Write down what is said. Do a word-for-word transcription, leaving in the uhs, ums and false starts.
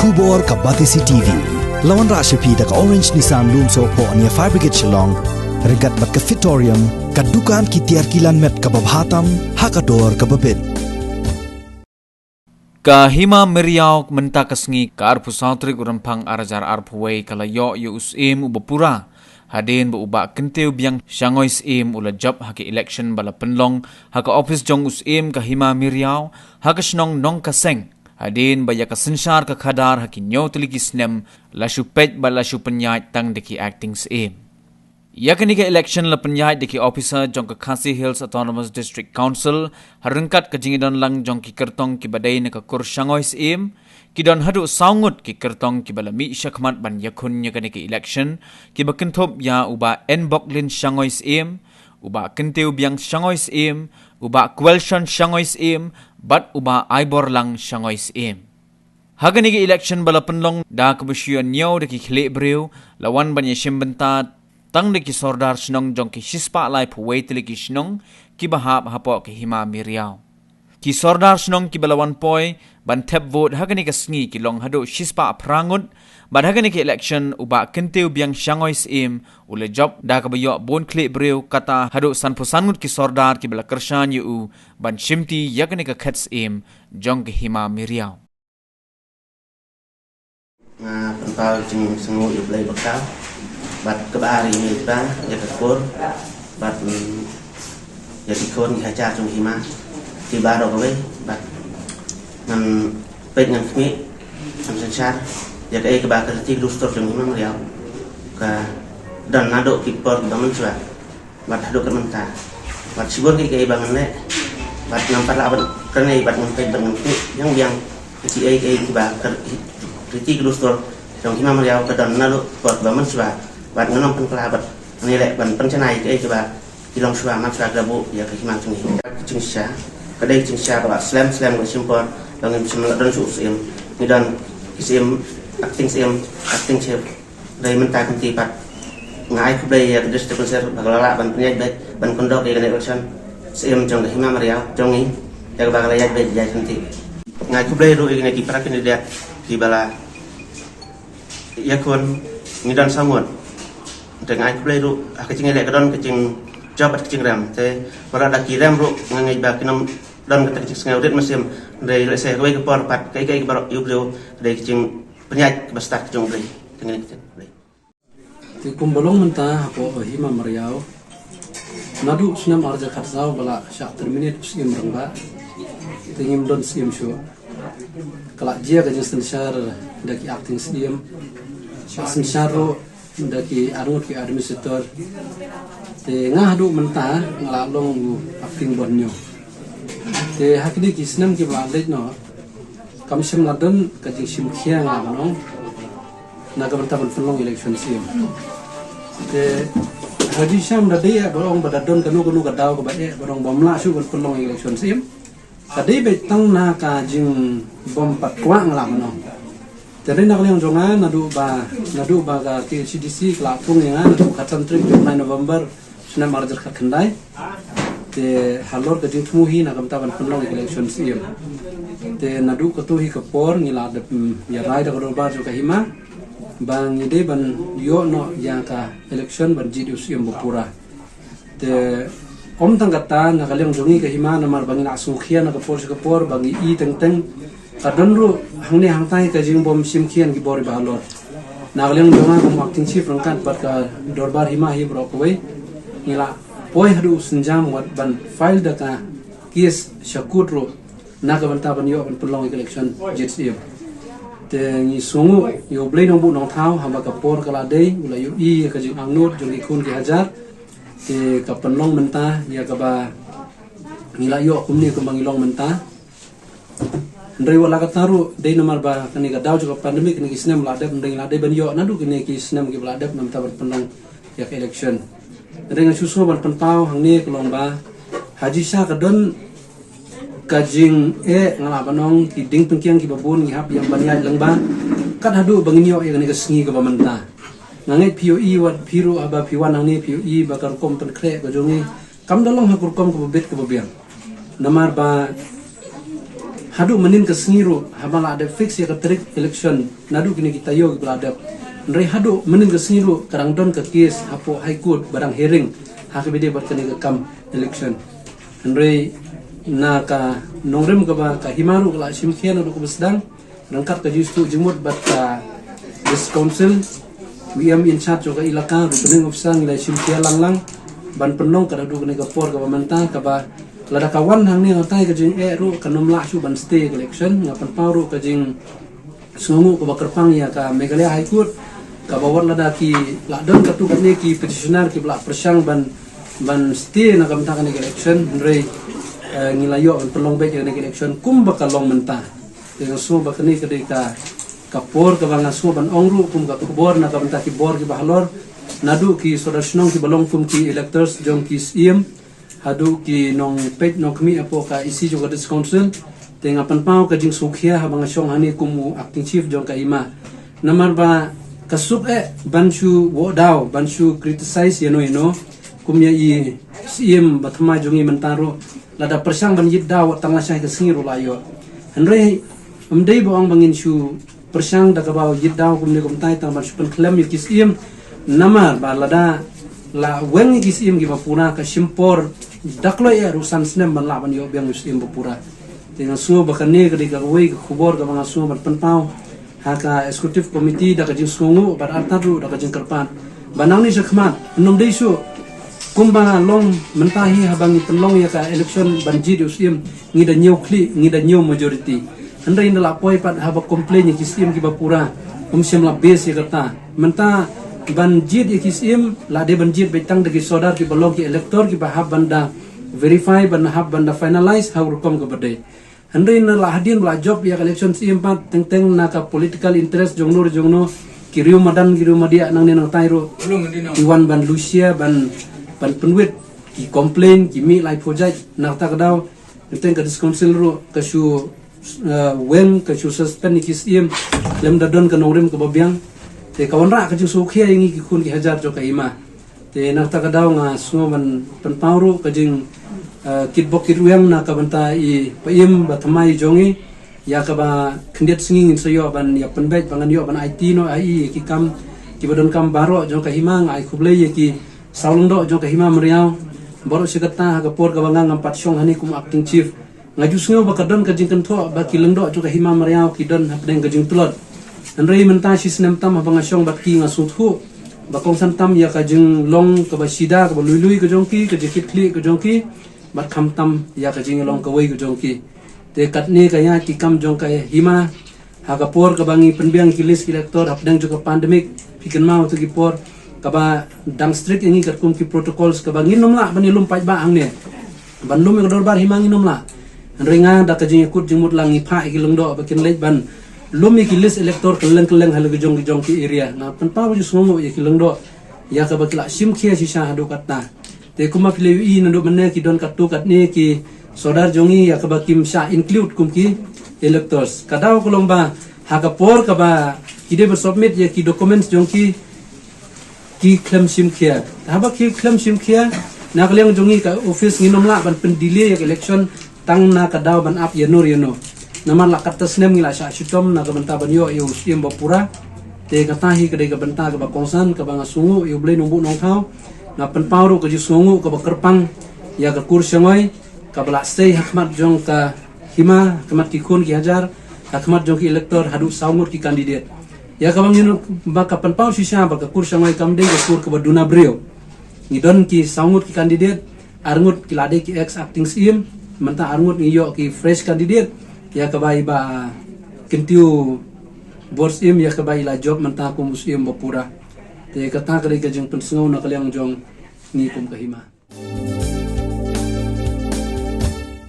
Khubor ka Batesi T V. La wanrah sha phi da ka Orange Nissan Lumsohphoh near Fire Brigade Shillong. Ryngkat bad ka Fitorium, ka dukan ki tiar ki lan met kaba bha tam ha ka dor kaba bit. Ka Hima Meriaw mynta ka sngi ka arphew saw tarik u Rymphang ar hajar arphew wei ka la ïoh ïa u syiem uba pura. Hadien ba u Bah Kyntiew Biang Shangoi Syiem u la jop ha ka election ba la pynlong ha ka ophis jong u syiem ka Hima Meriaw ha ka shnong Nongkaseng. Hadien ba ïa ka synshar ka khadar ha ki hynñiew tylli ki snem la shu peit bad la shu pynïaid tang da ki acting syiem. Ïa kane ka election la pynïaid da ki officer jong ka Khasi Hills Autonomous District Council, ha ryngkat ka jingïadon lang jong ki kyrtong kiba dei na ka kur Shangoi Syiem. Ki don haduh saw ngut ki kyrtong kiba la mih shakhmat ban ïakhun ïa kane ka election, kiba kynthup ïa u Bah Enboklin Shangoi Syiem, u Bah Kyntiew Biang Shangoi Syiem, u Bah Kwelshon Shangoi Syiem, bad u Bah Aiborlang Shangoi Syiem. Ha kane ka election ba la pynlong da kaba shu ïa ñiew da ki khlieh briew, la wan ban ïashim bynta tang da ki sordar shnong jong ki shispah laiphew wei tylli ki shnong kiba hap hapoh ka Hima Meriaw. Ki sordar shnong kiba la wan poi ban thep vote ha kane ka sngi ki long haduh shispah phra ngut, bad ha kane ka election u Bah Kyntiew Biang Shangoi Syiem u la jop da kaba ïoh bun khlieh briew, kata haduh sanphew san ngut ki sordar kiba la kyrshan ïa u ban shimti ïa kane ka khet syiem jong ka Hima Meriaw. Nga pynpaw jingsngewnguh ïa U Blei bakla bad kaba ar ïa ngi ba ïa ka kur bad, mm, ïa ki khun ki hajar jong Hima ki baroh kawei bad ngan peit ngan khmih ngan synshar ïa kaei kaba ka riti ka dustur jong Hima Meriaw ka don naduh ki por kiba mynshuwa. Bad haduh ka mynta bad shibun ki, kiei ba ngan leh bad ngam pat lah ban kren ei bad ngam peit bad ngam peit biang biang ki ei kiei kiba ka riti ka dustur jong Hima Meriaw ka don naduh por ba mynshuwa bad ngam pynkylla bad ngan leh ban pynjanai kiei kiba ki long shuwa mynshuwa ka buh ïa ka hima jong ngi. Ka jingshisha ka dei ka jingshisha kaba slem slem ka shim por ba ngim shym la don shuh u syiem, ngi don ki syiem, acting syiem, acting chief. Dei mynta ka sngi pat nga ai khublei ïa ka District Council ba ka la lah ban pynïaid beit ban conduct ïa kane election syiem jong ka Hima Meriaw jong ngi, ïa kaba ka la ïaid beit ïa ka sngi. Nga ai khublei ruh ïa kine ki para candidate kiba la ïakhun, ngi don saw ngut. Te nga ai khublei ruh ha ka jingïaleh ka don ka jingjop bad ka jingrem. Te wat la da ki rem ruh nga ngeit ba kin ym don kata ka jingsngew rit mynsiem. Dei lehse kawei ka por pat kaei kaei baroh ïa u briew dei ka jing pynïaid kaba stad ka jong U Blei. Te ngin ïa kynthei U Blei. Te kumba long mynta hapoh ka Hima Meriaw, naduh snem ar hajar khatsaw ba la shah terminate u Syiem Rangbah, te ngim don syiem shuh. Ka la jia ka jingsynshar da ki acting syiem, shah synshar ruh da ki arngut ki administrator. Te nga haduh mynta nga la long u acting ba hynñiew. Te ha kine ki snem kiba la leit noh, kam shym la don ka jingshim khia, nga lah ban ong, na ka bynta ban pynlong election syiem. Te ha jingshisha da dei eh ban ong ba da don kano kano ka daw kaba eh ban ong bym lah shuh ban pynlong election syiem. Ka dei beit tang na ka jingbym pat kwah, nga lah ban ong. Te dei na ka liang jong nga naduh ba, naduh ba ka K H A D C ka la pynlong ïa nga naduh khatsan tarik jong u bnai November snem ar hajar khatkhyndai. Te halor ka jingthmu hi na ka bynta ban pynlong election syiem. Te naduh kato hi ka por ngi la dep, mm, ïa rai da ka dorbar jong ka hima ba ngi dei ban ïoh noh ïa ka election ban jied ïa u syiem ba pura. Te ym tang kata, na ka liang jong ngi ka hima namar ba ngi la sngewkhia na ka por sha ka por ba ngi i teng teng ka don ruh hangne hangtai ka jingbym shim khia na ki bor ba halor. Na ka liang jong nga kum acting chief ryngkat bad ka dorbar hima hi baroh kawei, ngi la poi haduh synjam wat ban file da ka case sha court ruh na ka bynta ban ïoh ban pynlong ïa ka election jied syiem. Te ngi sngewnguh ïa U Blei Nongbuh Nongthaw haba ka por ka la dei u la ïohi ïa ka jingangnud jong ki khun ki hajar. Te ka pynlong mynta ïa kaba ngi la ïoh kumne kumba ngi long mynta. Hynrei wat la katta ruh dei namar ba kane ka daw jong ka pandemic, kine ki snem la dep, hynrei ngi la dei ban ïoh naduh kine ki snem kiba la dep na ka bynta ban pynlong ïa ka election. Hynrei nga shu sngew ban pynpaw hangne ka long ba ha jingshisha ka don ka jingeh, nga lah ban ong, ki dieng tyngkiang kiba bun ngi hap ïa ban ïaid lyngba kat haduh ba ngin ïoh ïa kane ka sngi kaba mynta. Nga ngeit phi ïohi wat phi ruh haba phi wan hangne phi ïohi ba ka rukom pynkhreh ka jong ngi kam da long ha ka rukom kaba bit kaba biang. Namar ba Haduh mynnin ka sngi ruh haba la dep fix ïa ka tarik election naduh kine ki taïew kiba la dep. Hynrei haduh mynnin ka sngi ruh ka dang don ka case hapoh High Court ba dang hearing ha kaba ïadei bad kane ka kam election. Hynrei na ka nongrim kaba ka hima ruh ka la shim khia naduh kaba sdang ryngkat ka jingsngewthuh jingmut bad ka District Council, u E M in charge jong ka elaka, returning officer, ngi la shim khia lang lang ban pynlong ka haduh kane ka por kaba mynta, kaba lada ka wan hangne hangtai ka jingeh ruh kan ym lah shuh ban stay ka election. Nga pynpaw ruh ka jingsngewnguh kaba kyrpang ïa ka Meghalaya High Court kaba wat lada ki la don katto katne ki petitioner kiba la pyrshang ban, ban stay na ka bynta kane ka election, hynrei, eh, ngi la ïoh ban pynlong beit ïa kane ka election kumba ka long mynta. Te nga sngew ba kane ka dei ka, ka por kaba nga sngew ban ong ruh kum ka khubor na ka bynta ki bor kiba halor, naduh ki sordar shnong kiba long kum ki electors jong ki Syiem haduh ki nongpeit nongkhmih hapoh ka E C jong ka District Council. Te nga pynpaw ka jingsngewkhia haba nga shong hangne kum u acting chief jong ka hima. Namar ba ka suk eh ban shu wad daw, ban shu criticize ïano ïano kum ïa i Syiem ba thymmai jong ngi mynta ruh, lada pyrshang ban ïit daw tang lashai ka sngi ruh la ïoh. Hynrei ym dei ba ong ba ngin shu pyrshang da kaba ïit daw kumne kumtai tang ban shu pynkhlem ïa ki Syiem. Namar ba lada la weng ïa ki Syiem kiba pura ka shim por da kloi eh ruh san snem ban lah ban ïoh biang ïa u Syiem ba pura. Te nga sngew ba kane ka dei kawei ka khubor kaba nga sngew ban pynpaw ha ka Executive Committee da ka jingsngewnguh bad artat ruh da ka jingkyrpad ba nangne shakhmat, ym dei shuh kumba long mynta hi haba ngi pynlong ïa ka election ban jied ïa u Syiem, ngi da ñiew khlieh, ngi da ñiew majority. Hynrei ngi da la poi pat haba complain ïa ki Syiem kiba pura, ym shym la base ïa kata. Mynta ban jied ïa ki Syiem la dei ban jied beit tang da ki sordar kiba long ki elector kiba hap ban da verify, ban hap ban da finalize ha u rukom kaba dei. Hynrei na la hadien ba la jop ïa ka election Syiem pat, teng teng na ka political interest jongno re jongno, ki riew madan ki riew madiah nangne nangtai ruh ki wan ban lushia, ban, ban pynwit ki complain, ki mih laiphew jait. Na kata ka daw teng teng ka District Council ruh ka shu, eh, weng, ka shu suspend ïa ki Syiem lymda don ka nongrim kaba biang. Te ka wanrah ka jingsngewkhia ïa ngi ki khun ki hajar jong ka hima. Te na kata ka daw nga sngew ban pynpaw ruh ka jing, eh, kitbok kitrwiang na ka bynta i Syiem ba thymmai jong ngi, ïa kaba khyndiat sngi ngin sa ïoh ban ïa pynbeit ba ngan ïoh ban aiti noh ha i ki kam kiba donkam baroh jong ka hima. Nga ai khublei ïa ki saw lyngdoh jong ka hima Mawriaw, baroh shi katta ha ka por kaba nga ngam pat shong hangne kum acting chief. Nga ju sngew ba ka don ka jingkynthoh ba ki lyngdoh jong ka hima Mawriaw ki don hapdeng ka jingtlot. Hynrei mynta shi snem tam haba nga shong bad ki nga sngewthuh ba kongsan tam ïa ka jinglong kaba shida kaba lui lui ka jong ki, ka jingkitkhlieh ka jong ki, bad khamtam ïa ka jinglong kawei ka jong ki. Te katne ka ïa ki kam jong ka hima, ha ka por kaba ngi pynbiang ki list elector hapdeng jong ka pandemic, phi kynmaw tu ki por kaba dang strict ïa ngi katkum ki protocols kaba ngin ym lah ban ïalum paidbah hangne. Ban lum ïa ka dorbar hima ngin ym lah. Hynrei nga da ka jingïakut jingmut lang ngi phah ïa ki lyngdoh ba kin leit ban lum ïa ki list elector kylleng kylleng ha la ki jong ki jong ki area. Nga pynpaw jingsngewnguh ïa ki lyngdoh ïa kaba ki la shim khia shisha haduh katta. Te kumba phi la ïohi naduh mynne ki don katto katne ki sordar jong ngi ïa kaba kim shah include kum ki electors. Ka daw ka long ba ha ka por kaba ki dei ban submit ïa ki documents jong ki, ki khlem shim khia. Haba ki khlem shim khia, na ka liang jong ngi ka office ngin ym lah ban pyndelay ïa ka election tang na ka daw ban ap ïano re ïano. Namar la katta snem ngi la shah shitom na ka bynta ban ïoh ïa u Syiem ba pura. Te kata hi ka dei ka bynta kaba kongsan kaba nga sngewnguh ïa U Blei Nongbuh Nongthaw. Nga pynpaw ruh ka jingsngewnguh kaba kyrpang ïa ka kur shongoi kaba la sei ha khmat jong ka hima, ha khmat ki khun ki hajar, ha khmat jong ki elector haduh saw ngut ki candidate. Ïa kaba ngin ba ka pynpaw shisha ba ka kur shongoi kam dei ka kur kaba duna briew. Ngi don ki saw ngut ki candidate, ar ngut ki la dei ki ex acting Syiem, mynta ar ngut ngi ïoh ki fresh candidate, ïa kaba i Bah Kyntiew Borsyiem, ïa kaba i la jop mynta kum u Syiem ba pura. Te kata ka dei ka jingpynsngew na ka liang jong ngi kum ka hima.